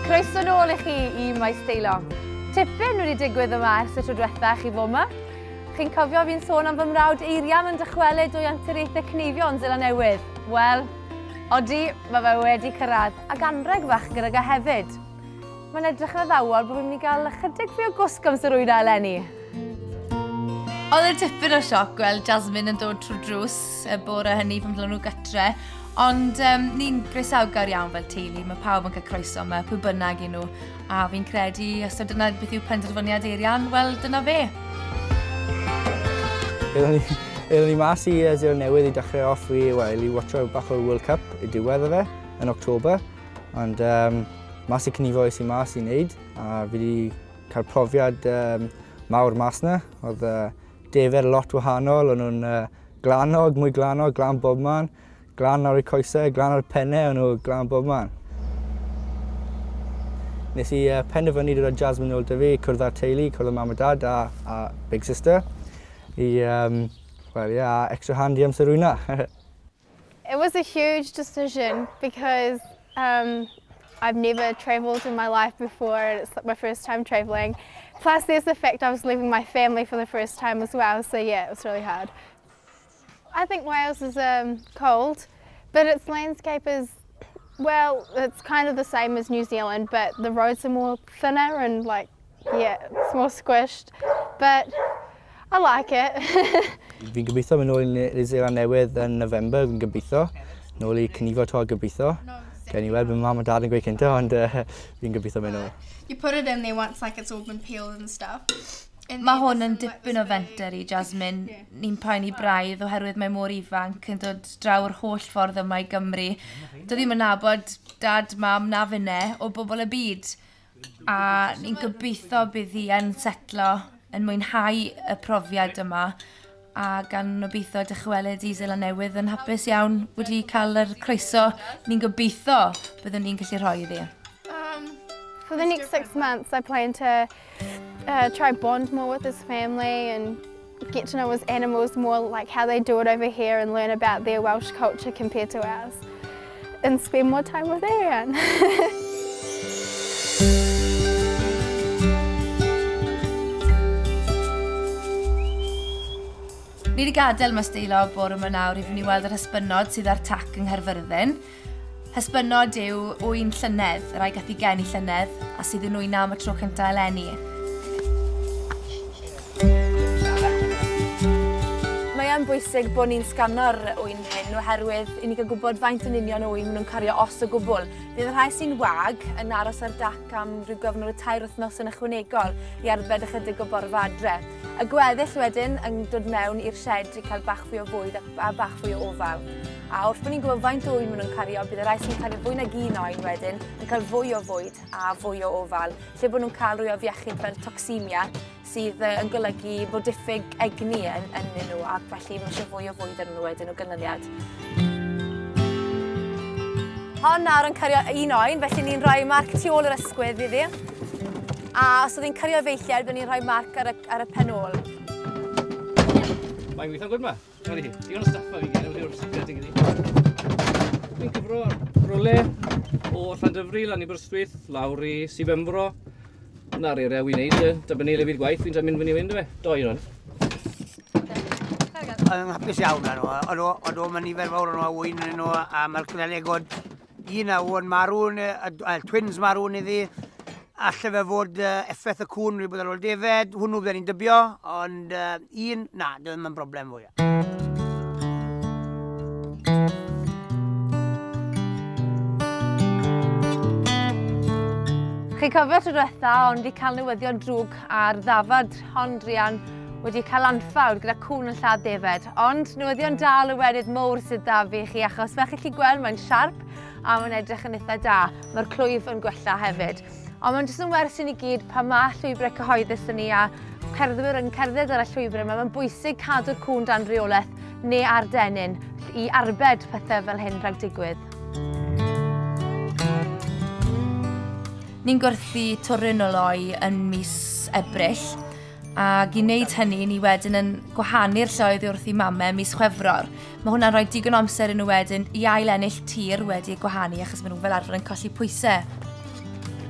Croeso nôl i chi i Maes Teilo. Tipyn wedi digwydd yma ers y tro diwetha chi fod yma. Chi'n cofio fi'n sôn am fy mrawd Eirian yn dychwelyd o'i anturiaethau cneifio yn Seland Newydd? Wel, odi, mae fe wedi cyrraedd, ac anreg fach gydag e hefyd. Mae'n edrych yn addawol bod fi'n mynd i gael ychydig fwy o gwsg amser wyna eleni. Oedd e'n tipyn o sioc gweld Jasmine yn dod trwy drws y bore hynny pan ddoon nhw gytre, ond ni'n groesawgar iawn fel teulu, mae pawb yn cael croeso yma, pwy bynnag i nhw, a fi'n credu os taw dyna beth yw penderfyniad Eirian, wel dyna fe. Aethon ni mas i Seland Newydd i dechrau off i, well, i watcho bach o'r World Cup i diwedd o fe yn October. Ond mas i cnifo es i mas i wneud, a fi wedi cael profiad mawr mas na. Oedd defaid lot wahanol, o'n nhw'n glanog, mwy glanog, glan bob man, glan ar eu coesau, glan ar y pennau, o'n nhw glan bob man. Nes i penderfynu dod â Jasmine nôl 'da fi, cwrdd â'r teulu, cwrdd â mam a dad a big sister, i, well, yeah, extra hand i amser wyna. It was a huge decision because I've never travelled in my life before and it's my first time travelling. Plus there's the fact I was leaving my family for the first time as well, so yeah, it was really hard. I think Wales is cold, but its landscape is, well, it's kind of the same as New Zealand, but the roads are more thinner and like, yeah, it's more squished, but I like it. Fi'n gobeithio mynd nôl i Seland Newydd yn November, fi'n gobeithio. Nôl i cnifo to gobeithio. Gen i weld beth mam a dad yn gweud cynta, ond fi'n gobeithio mynd nôl. You put it in there once like it's all been peeled and stuff. Mae hwn yn dipyn o fenter i Jasmine. Ni'n poeni braidd oherwydd mae mor ifanc yn dod draw'r holl ffordd yma i Gymru. Dwi ddim yn nabod dad, mam na finne o bobl y byd. A ni'n gobeithio bydd hi yn setlo, yn mwynhau y profiad yma a gan obeithio dychwelyd i Seland Newydd yn hapus iawn wedi cael yr croeso ni'n gobeithio byddwn ni'n gallu rhoi iddi. For the next 6 months I plan to try bond more with his family and get to know his animals more, like how they do it over here, and learn about their Welsh culture compared to ours, and spend more time with Eirian. Ni wedi gadael Maes Deilo bore yma nawr i fynd i weld yr hesbynod sydd ar tac yng Nghaerfyrddin. Hesbynod yw ŵyn llynedd, y rai gath ei geni llynedd, a sydd yn wyna am y tro cyntaf eleni. Mae yn bwysig bod ni'n sgano'r ŵyn hyn oherwydd i ni gael gwybod faint yn union o ŵyn maen nhw'n cario os o gwbl. Bydd y rhai sy'n wag yn aros ar dac am rhyw gyfnod o 3 wythnos yn ychwanegol i arbed ychydig o borfa adre. Y gweddill wedyn yn dod mewn i'r shed i cael bach fwy o fwyd a bach fwy o ofal. A wrth bod ni'n gwybod faint o ŵyn maen nhw'n cario, bydd y rhai sy'n cario fwy nag un oen wedyn yn cael fwy o fwyd a fwy o ofal, lle bod nhw'n cael rwy o afiechyd fel toxemia, sydd yn golygu bod diffyg egni yn nhw, ac felly mae eisiau fwy o fwyd arnyn nhw wedyn o ganlyniad. Hon nawr yn cario un oen, felly ni'n rhoi marc tu ôl yr ysgwydd iddi. A os oedd hi'n cario efeilliad, byddwn ni'n rhoi marc ar y pen ôl. Mae'n gweithio'n gwrdd ma. Sori, digon o stuff ma fi gen, yw'r secret yn gyda. Fi'n cyfro rwle o Llandyfri, lan i Aberystwyth, lawr i Sir Benfro. Na'r area wy'n neud, dibynnu le fi'n gwaith, fi'n mynd fyny fynd, fe. Doi nhw'n. Yn hapus iawn â nhw. O'n nhw, mae nifer fawr o'n nhw a wyn yn nhw, a mae'r cnelegod un a o'n marw, twins marw iddi. Alle fe fod effaith y cwn wedi bod ar ôl defed, hwnnw bydden ni'n dybio, ond un, na, ddim yn broblem fwyaf. Chi'n cofio tro diwetha, ond wedi cael newyddion drwg ar ddafad hon druan wedi cael anffawd gyda cwn yn lladd defed. Ond newyddion da lywedydd mowr sydd da fi chi, achos fel chi'n gallu gweld mae'n siarp a mae'n edrych yn eitha da. Mae'r clwyf yn gwella hefyd. Ond mae'n jyst yn wers i ni gyd pan mae llwybrau cyhoeddus yn ni a cerddwyr yn cerdded ar y llwybrau yma, mae'n bwysig cadw'r cŵn dan reolaeth neu ar dennyn i arbed pethau fel hyn rhag digwydd. Ni'n gwerthu twryn o loi yn mis Ebrill, ac i wneud hynny ni wedyn yn gwahanu'r lloedd wrth i mamau mis Chwefror. Mae hwnna'n rhoi digon o amser i nhw wedyn i ail ennill tir wedi eu gwahanu, achos maen nhw fel arfer yn colli pwysau.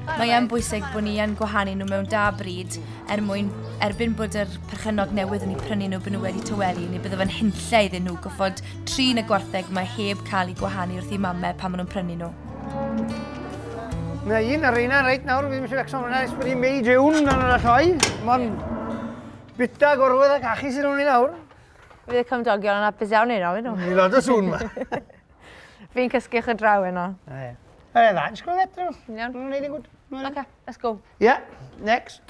Mae yn bwysig bod ni yn gwahanu nhw mewn da bryd er mwyn erbyn bod yr perchennog newydd yn eu prynu nhw bod nhw wedi tawelu, neu bydde fe'n hunlle iddyn nhw goffod trin y gwartheg mae heb cael eu gwahanu wrth eu mamau pan maen nhw'n prynu nhw. Mae un ar reina reit nawr, fi ddim eisiau becso hwnna, ers bod hi'n May June yn yr alloi. Mae'n bita gorwedd a cachu sydd hwn i nawr. Fydd y cymdogion yn hapus iawn i nawr, nhw. Ni lot o sŵn ma. Fi'n cysgu eich draw yno. Ie. Ie, dda, yn sgwyd eto. Iawn. Nhw'n neud yn gwd. OK, let's go. Yeah, next.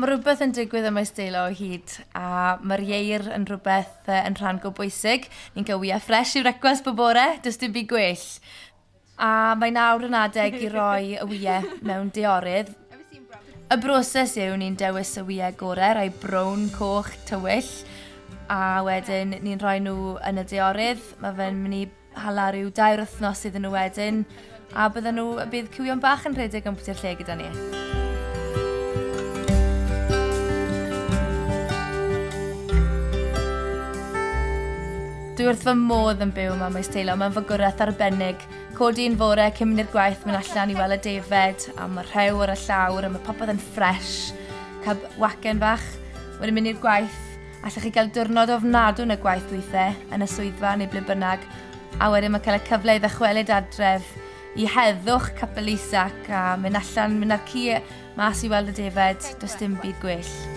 Mae rhywbeth yn digwydd ym Maes Deilo o hyd, a mae'r ieir yn rhywbeth yn rhan go bwysig. Ni'n cael wyau ffres i brecwast bob bore, does dim byd gwell. A mae nawr yn adeg i roi y wyau mewn deorydd. Y broses yw ni'n dewis y wyau gorau, rhai brown, coch, tywyll, a wedyn ni'n rhoi nhw yn y deorydd. Mae fe'n mynd i hala rhyw 2 wythnos iddyn nhw wedyn, a bydden nhw, bydd cywion bach yn rhedeg am bwyty'r lle gyda ni. Dwi wrth fy modd yn byw yma Maes Teilo, mae'n fagwraeth arbennig. Codi'n fore cyn mynd i'r gwaith, mynd allan i weld y defed, a mae rhew ar y llawr, a mae popeth yn ffres. Cael wacen fach, wedyn mynd i'r gwaith. Allwch chi gael diwrnod ofnadw yn y gwaith weithiau, yn y swyddfa neu ble bynnag. A wedyn mae cael y cyfle i ddychwelyd adref i heddwch Capel Isac a mynd allan, mynd â'r ci mas i weld y defed, does dim byd gwell.